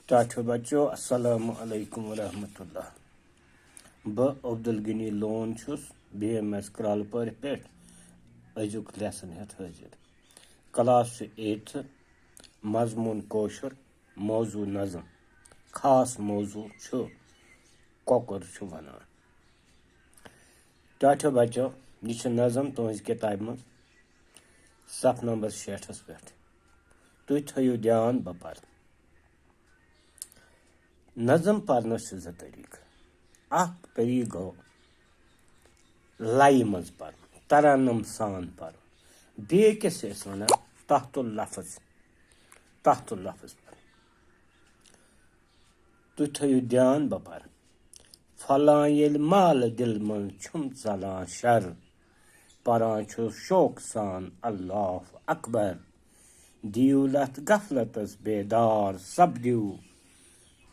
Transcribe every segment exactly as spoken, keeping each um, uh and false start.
ٹاٹھیو بچو، السلام علیکم ورحمۃ اللہ۔ بہٕ عبدالغنی لون چھُس بی ایم ایس کرٛالہٕ پورِ پٮ۪ٹھ أزیُک lesson ہٮ۪تھ حٲضِر۔ Class چھُ eighth، مضموٗن کٲشُر، موضوع نظم۔ خاص موضوع چھُ کۄکُر چھُ وَنان۔ ٹاٹھیو بچو، یہِ چھِ نظم تُہٕنٛزِ کِتابہِ منٛز صفہٕ نمبر شیٹھس پٮ۪ٹھ۔ تُہۍ تھٲیِو دیان، بہٕ پرٕ۔ نظم پرنس چھِ زٕ طریٖقہٕ۔ اکھ طریٖقہٕ گوٚو لَیہِ منٛز پرُن، ترنم سان پرُن۔ بیٚیہِ کِس چھِ أسۍ وَنان تحت اللفظ، تحت اللفظ پرُن۔ تُہۍ تھٲیِو دیان، بہٕ پرٕ۔ پھۄلان ییٚلہِ مالہٕ دِل منٛز چھُم ژلان شر، پران چھُس شوق سان اللہ اکبر۔ دِیِو لتھ غفلتس بیدار سپدِو،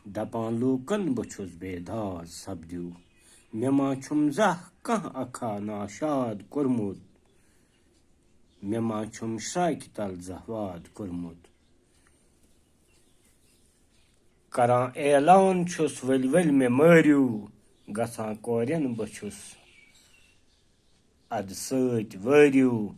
دپان لوٗکن بہٕ چھُس بیدار سپدِو۔ مےٚ ما چھُم زانٛہہ کانٛہہ اکھا ناشاد کوٚرمُت، مےٚ ما چھُم شراکہِ تل زہواد کوٚرمُت۔ کران اعلان چھُس، ؤلۍ ؤلۍ مےٚ مٲرِو، گژھان کورٮ۪ن بہٕ چھُس ادٕ سۭتۍ وٲرِو۔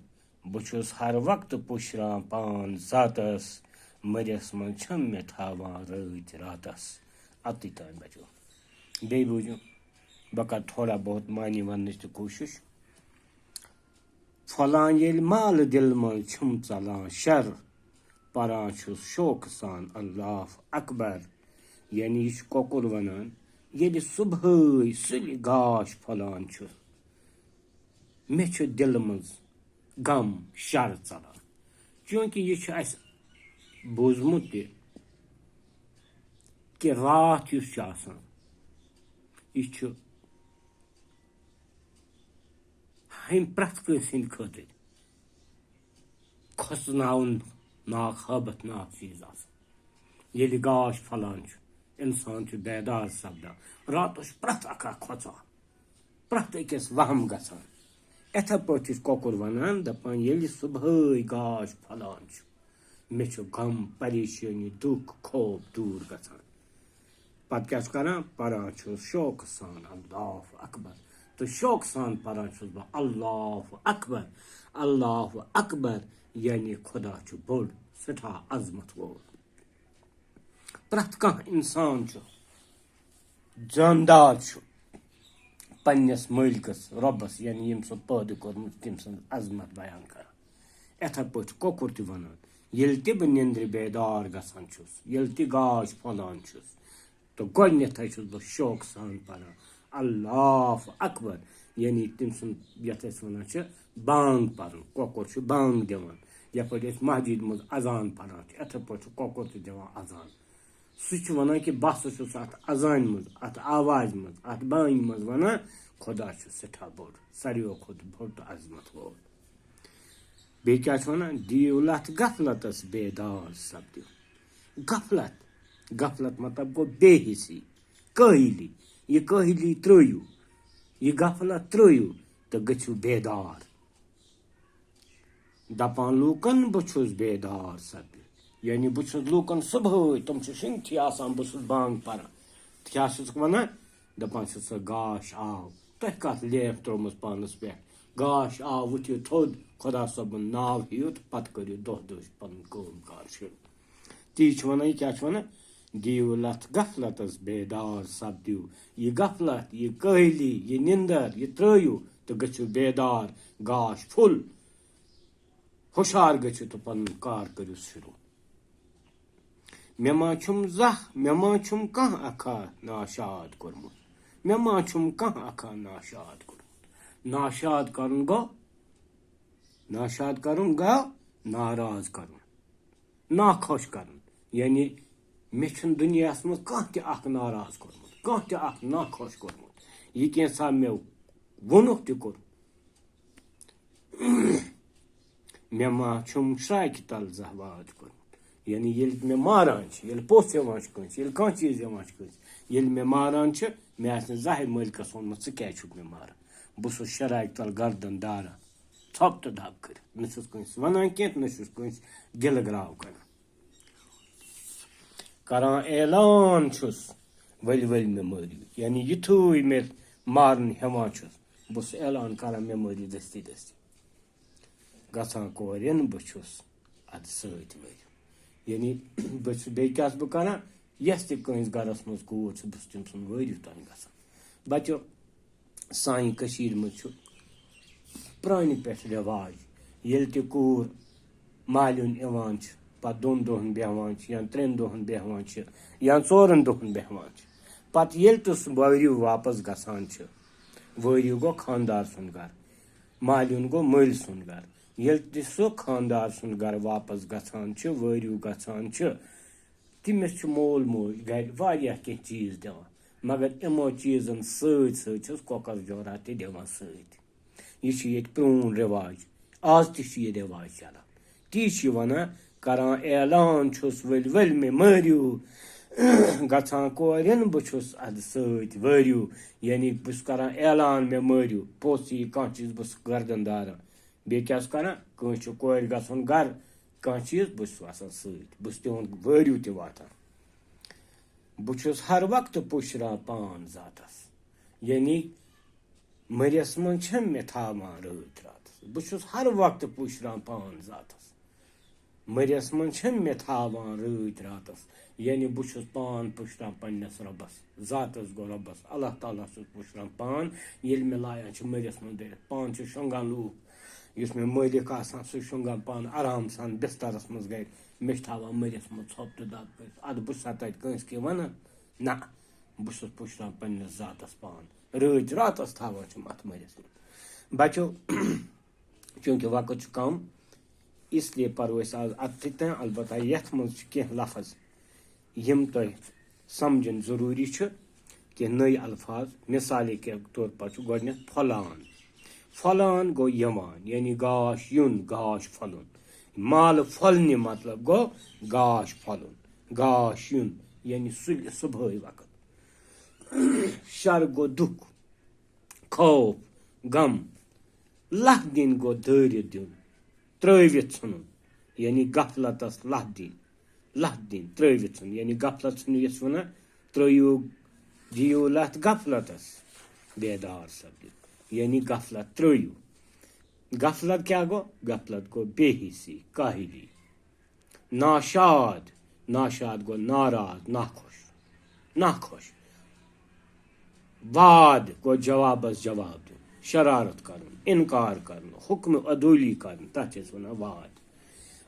بہٕ چھُس ہر وقتہٕ پُشران پان ذاتس، مٔرِس منٛز چھَم مےٚ تھاوان رٲتۍ راتس۔ اَتٕے تام بچو۔ بیٚیہِ بوٗزِو، بہٕ کرٕ تھوڑا بہت معنی وننٕچ تہِ کوٗشِش۔ پھۄلان ییٚلہِ مالہٕ دِل منٛز چھُم ژلان شر، پران چھُس شوقہٕ سان اللہ اکبر۔ یعنی یہِ چھُ کۄکُر ونان، ییٚلہِ صبحٲے سُلہِ گاش پھۄلان چھُ، مےٚ چھُ دِلہٕ منٛز غم شر ژلان۔ چوٗنٛکہِ یہِ چھُ اَسہِ بوٗزمُت تہِ کہِ راتھ یُس چھُ آسان، یہِ چھُ ہُمہِ پرٛٮ۪تھ کٲنٛسہِ ہٕنٛدِ خٲطرٕ کھۄژناوُن ناک، ہٲبتھ ناک چیٖز آسان۔ ییٚلہِ گاش پھۄلان چھُ، اِنسان چھُ بیدار سپدان۔ راتس چھُ پرٛٮ۪تھ اکھ اکھ کھۄژان، پرٛٮ۪تھ أکِس وہم گژھان۔ یِتھے پٲٹھۍ چھُ کۄکُر ونان، دپان، ییٚلہِ صبحٲے گاش پھۄلان چھُ، مےٚ چھُ غم، پریشٲنی، دُکھ، خوف دوٗر گژھان۔ پتہٕ کیٛاہ چھُ کران؟ پران چھُس شوقہٕ سان اللہ اکبر۔ تہٕ شوقہٕ سان پران چھُس بہٕ اللہ اکبر۔ اللہ اکبر یعنی خدا چھُ بوٚڑ، سٮ۪ٹھاہ عظمت وول۔ پرٛٮ۪تھ کانٛہہ اِنسان چھُ جاندار چھُ پننِس مٲلکس، رۄبس، یعنی ییٚمۍ سُنٛد پٲدٕ کوٚرمُت، تٔمۍ سٕنٛز عظمت بیان کران۔ یِتھے پٲٹھۍ کۄکُر تہِ ونان، ییٚلہِ تہِ بہٕ نیٚنٛدرِ بیدار گژھان چھُس، ییٚلہِ تہِ گاش پھۄلان چھُس، تہٕ گۄڈٕنیتھے چھُس بہٕ شوقہٕ سان پران اللہ اکبر، یعنی تٔمۍ سُنٛد، یتھ أسۍ ونان چھِ بانگ پرُن، کۄکُر چھُ بانگ دِوان۔ یتھ پٲٹھۍ أسۍ مسجد منٛز اذان پران چھِ، یِتھے پٲٹھۍ چھُ کۄکُر تہِ دِوان اذان۔ سُہ چھُ ونان کہِ بہٕ ہسا چھُس اتھ اذانہِ منٛز، اتھ آوازِ منٛز، اتھ بانگہِ منٛز ونان، خدا چھُ سٮ۪ٹھاہ بوٚڑ، ساروِیو کھۄتہٕ بوٚڑ تہٕ عظمت وول۔ بیٚیہِ کیٛاہ چھُ ونان؟ دِیِو لتھ غفلتس بیدار سپدِو۔ غفلت، غفلت مطلب گوٚو بے حسی، کٲہِلی۔ یہِ کٲہِلی ترٛٲیِو، یہِ غفلت ترٛٲیِو تہٕ گٔژھِو بیدار۔ دپان لوٗکن بہٕ چھُس بیدار سپدِتھ، یعنی بہٕ چھُس لوٗکن صبحٲے، تِم چھِ شِنگتھٕے آسان، بہٕ چھُس بانگ پران۔ کیٛاہ چھُس ونان؟ دپان چھُس، سُہ گاش آو، تۄہہِ کتھ لیف ترٲومٕژ پانس پٮ۪ٹھ؟ گاش آو، ؤتھِو تھوٚد، خدا صٲبُن ناو ہیٚیِو تہٕ پتہٕ کٔرِو دۄہ دۄہ پنُن کٲم کار شروع۔ تی چھُ ونان، یہِ کیٛاہ چھُ ونان؟ دِیِو لتھ غفلتس بیدار سپدِو۔ یہِ غفلت، یہِ کٲہلی، یہِ نِندر، یہِ ترٲیِو تہٕ گٔژھِو بیدار، گاش پھُل۔ ہُشار گٔژھِو تہٕ پنُن کار کٔرِو شروع۔ مےٚ ما چھُم زانٛہہ، مےٚ ما چھُم کانٛہہ اکھا ناشاد کوٚرمُت۔ مےٚ ما چھُم کانٛہہ اکھا ناشاد کوٚرمُت۔ ناشاد کرُن گوٚو، ناشاد کرُن گوٚو ناراض کرُن، ناخۄش کرُن۔ یعنی مےٚ چھُنہٕ دُنیاہس منٛز کانٛہہ تہِ اکھ ناراض کوٚرمُت، کانٛہہ تہِ اکھ ناخۄش کوٚرمُت۔ یہِ کینٛژھا مےٚ ووٚنُکھ تہِ کوٚر۔ مےٚ ما چھُم شراکہِ تل زہواد کوٚرمُت۔ یعنی ییٚلہِ مےٚ ماران چھِ، ییٚلہِ پوٚژھ یِوان چھُ کٲنٛسہِ، ییٚلہِ کانٛہہ چیٖز یِوان چھُ کٲنٛسہِ، ییٚلہِ مےٚ ماران چھِ، مےٚ آسہِ نہٕ زاہد مٲلکس ووٚنمُت، "ژٕ کیٛازِ چھُکھ مےٚ ماران؟" بہٕ چھُس شراکہِ تل گردن داران، ژھۄپ تہٕ دب کٔرِتھ۔ نہ چھُس کٲنٛسہِ ونان کینٛہہ، نہ چھُس کٲنٛسہِ گِلہٕ گراو کران۔ کران اعلان چھُس، ؤلۍ ؤلۍ مےٚ مٲرِو۔ یعنی یِتھُے مےٚ مارنہٕ ہٮ۪وان چھُس، بہٕ چھُس اعلان کران، مےٚ مٲرِو دٔستی دٔستی۔ گژھان کورٮ۪ن بہٕ چھُس اَدٕ سۭتۍ ؤرِو۔ یعنی بہٕ چھُس، بیٚیہِ کیٛاہ چھُس بہٕ کران؟ یۄس تہِ کٲنٛسہِ گرس منٛز کوٗر چھِ، بہٕ چھُس تٔمۍ سُنٛد ؤرِو تام گژھان۔ بچو، سانہِ کٔشیٖرِ منٛز چھُ پرٛانہِ پٮ۪ٹھ رٮ۪واج، ییٚلہِ تہِ کوٗر مالیُن یِوان چھِ، پَتہٕ دۄن دۄہَن بیٚہوان چھِ یا ترٛٮ۪ن دۄہَن بیٚہوان چھِ یا ژورَن دۄہَن بیٚہوان چھِ، پَتہٕ ییٚلہِ تہِ سُہ وٲرِو واپَس گژھان چھِ، وٲرِو گوٚو خانٛدار سُنٛد گَرٕ، مالیُن گوٚو مٲلۍ سُنٛد گَرٕ۔ ییٚلہِ تہِ سُہ خانٛدار سُنٛد گَرٕ واپَس گژھان چھِ، وٲرِو گژھان چھِ، تٔمِس چھُ مول موج گَرِ واریاہ کینٛہہ چیٖز دِوان، مگر یِمو چیٖزَن سۭتۍ سۭتۍ چھِس کۄکَر جورا تہِ دِوان سۭتۍ۔ یہِ چھُ ییٚتہِ پرٛون رٮ۪واج، آز تہِ چھُ یہِ رٮ۪واج چلان۔ تی چھِ وَنان، کران اعلان چھُس، ؤلۍ ؤلۍ مےٚ مٲرِو۔ گژھان کورٮ۪ن بہٕ چھُس اَدٕ سۭتۍ وٲرِو۔ یعنی بہٕ چھُس کران اعلان، مےٚ مٲرِو۔ پوٚژھ یی کانٛہہ چیٖز، بہٕ چھُس گردن داران۔ بیٚیہِ کیٛاہ چھُس کران؟ کٲنٛسہِ چھُ کورِ گژھُن گرٕ، کانٛہہ چیٖز، بہٕ چھُس آسان سۭتۍ، بہٕ چھُس تِہُنٛد وٲرِو تہِ واتان۔ بہٕ چھُس ہر وقتہٕ پُشران پان ذاتس، یعنی مٔرِس منٛز چھَم مےٚ تھاوان رٲتۍ راتس۔ بہٕ چھُس ہر وقتہٕ پُشران پان ذاتس، مٔرِس منٛز چھَم مےٚ تھاوان رٲتۍ راتس۔ یعنی بہٕ چھُس پان پُشران پننِس رۄبس، ذاتس گوٚو رۄبس، اللہ تعالیٰ چھُس پُشران پان۔ ییٚلہِ مےٚ لایان چھِ مٔرِس منٛز دٲرِتھ، پان چھِ شۄنٛگان لوٗکھ، یُس مےٚ مٲلِک آسان، سُہ چھُ شۄنٛگان پانہٕ آرام سان بسترس منٛز گرِ۔ مےٚ چھِ تھاوان مٔرِس منٛز ژھۄپ تہٕ دَگ کٔرِتھ۔ اَدٕ بہٕ چھُسا تَتہِ کٲنٛسہِ کینٛہہ وَنان؟ نہ، بہٕ چھُس پُشران پننِس ذاتس پان۔ رٲتۍ راتس تھاوان چھِم اَتھ مٔرِس منٛز۔ بچو، چوٗنٛکہِ وقت چھُ کم، اس لیے پرو أسۍ آز اَتھٕے تام۔ البتہ یَتھ منٛز چھِ کینٛہہ لفظ، یِم تۄہہِ سمجھٕنۍ ضروٗری چھِ، کینٛہہ نٔوۍ الفاظ۔ مثالے کے طور پر چھُ گۄڈٕنٮ۪تھ پھۄلان۔ پھۄلان گوٚو یِوان، یعنی گاش یُن، گاش پھۄلُن۔ مال پھۄلنہِ مطلب گوٚو گاش پھۄلُن، گاش یُن، یعنی سُلہِ صُبحٲے وقت۔ شر گوٚو دُکھ، خوف، غم۔ لَتھ دِنۍ گوٚو دٲرِتھ دیُن، ترٛٲوِتھ ژھٕنُن، یعنی غفلتس لَتھ دِنۍ۔ لَتھ دِنۍ، ترٛٲوِتھ ژھٕنُن، یعنی غفلت ژھٕنِو یَس وَنان، ترٛٲیِو، دِیِو لَتھ غفلتس، بیدار سپدِو، یعنی غفلت ترٛٲیِو۔ غفلت کیٛاہ گوٚو؟ غفلت گوٚو بے حسی، کاہلی۔ ناشاد، ناشاد گوٚو ناراض، ناخۄش، ناخۄش۔ وعد گوٚو جوابس جواب دیُن، شرارت کرُن، انکار کرُن، حکمِ عدولی کرُن، تتھ چھِ أسۍ ونان وعد۔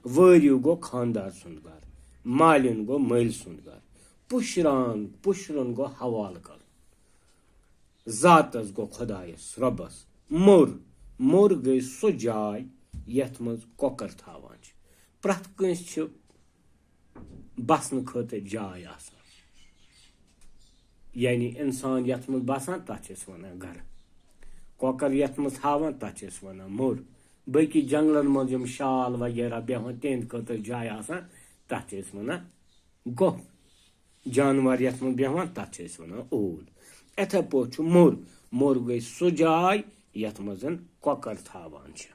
وٲرِو گوٚو خاندار سُنٛد گرٕ، مالِن گوٚو مٲلۍ سُنٛد گرٕ، پُشران، پُشرُن گوٚو حوالہٕ کرُن۔ ذاتس گوٚو خۄدایس، رۄبس۔ موٚر، موٚر گٔے سۄ جاے یتھ منٛز کۄکر تھاوان چھِ۔ پرٛٮ۪تھ کٲنٛسہِ چھِ بسنہٕ خٲطرٕ جاے آسان۔ یعنی انسان یتھ منٛز بسان، تتھ چھِ أسۍ ونان گرٕ۔ کۄکر یتھ منٛز تھاوان، تتھ چھِ أسۍ ونان موٚر۔ باقی جنگلن منٛز یِم شال وغیرہ بیہوان، تِہنٛدِ خٲطرٕ جاے آسان، تتھ چھِ أسۍ ونان گۄپھ۔ جانور یتھ منٛز بیہوان، تتھ چھِ أسۍ ونان اوٗل۔ یِتھے پٲٹھۍ چھُ موٚر۔ موٚر گٔے سۄ جاے یتھ منٛز زن کۄکر تھاوان چھِ۔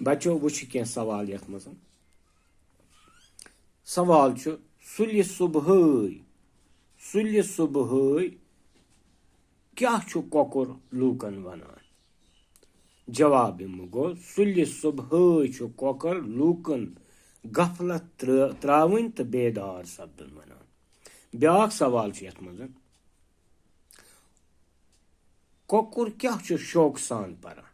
بچو، وٕچھِ کینٛہہ سوال یتھ منٛز۔ سوال چھُ، سُلہِ صبحٲے، سُلہِ صبحٲے کیٛاہ چھُ کۄکُر لوٗکن ونان؟ جواب اَمیُک گوٚو، سُلہِ صبحٲے چھُ کۄکر لوٗکن غفلت ترٲ-، ترٛاوٕنۍ تہٕ بیدار سپدُن ونان۔ بیٛاکھ سوال چھُ یَتھ منٛز، کۄکُر کیٛاہ چھُ شوقہٕ سان پران؟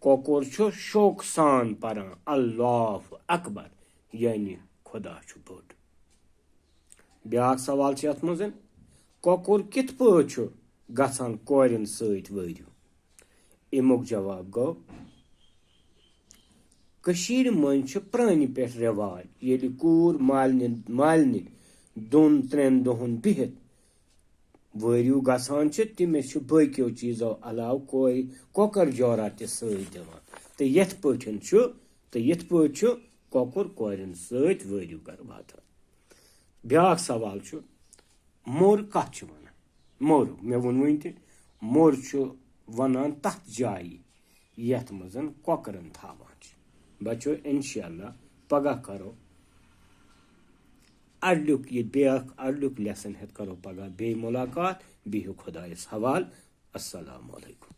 کۄکُر چھُ شوقہٕ سان پران، اللہ اکبر، یعنی خدا چھُ بوٚڑ۔ بیٛاکھ سوال چھُ یَتھ منٛز، کۄکُر کِتھ پٲٹھۍ چھُ گژھان کورٮ۪ن سۭتۍ وٲرِو؟ اَمیُک جواب گوٚو، کٔشیٖرِ منٛز چھُ پرٛانہِ پٮ۪ٹھ رٮ۪واج، ییٚلہِ کوٗر مالنہِ، مالنہِ دۄن ترٛٮ۪ن دۄہَن بِہِتھ وٲرِو گژھان چھِ، تٔمِس چھُ باقیو چیٖزو علاوٕ کورِ کۄکَر جورا تہِ سۭتۍ دِوان۔ تہٕ یِتھ پٲٹھۍ چھُ، تہٕ یِتھ پٲٹھۍ چھُ کۄکُر کورٮ۪ن سۭتۍ وٲرِو گَرٕ واتان۔ بیٛاکھ سوال چھُ، موٚر کَتھ چھِ وَنان؟ موٚر، مےٚ ووٚن وٕنۍ تہِ، موٚر چھُ وَنان تَتھ جایہِ، یَتھ منٛز کۄکرَن تھاوان چھِ۔ بَچو، اِنشاء اللہ پَگاہ کَرو اَڈلیُک یہِ بیٛاکھ اَڈلیُک lesson ہٮ۪تھ کَرو پَگاہ بیٚیہِ مُلاقات۔ بِہِو خۄدایَس حوال۔ السلام علیکم۔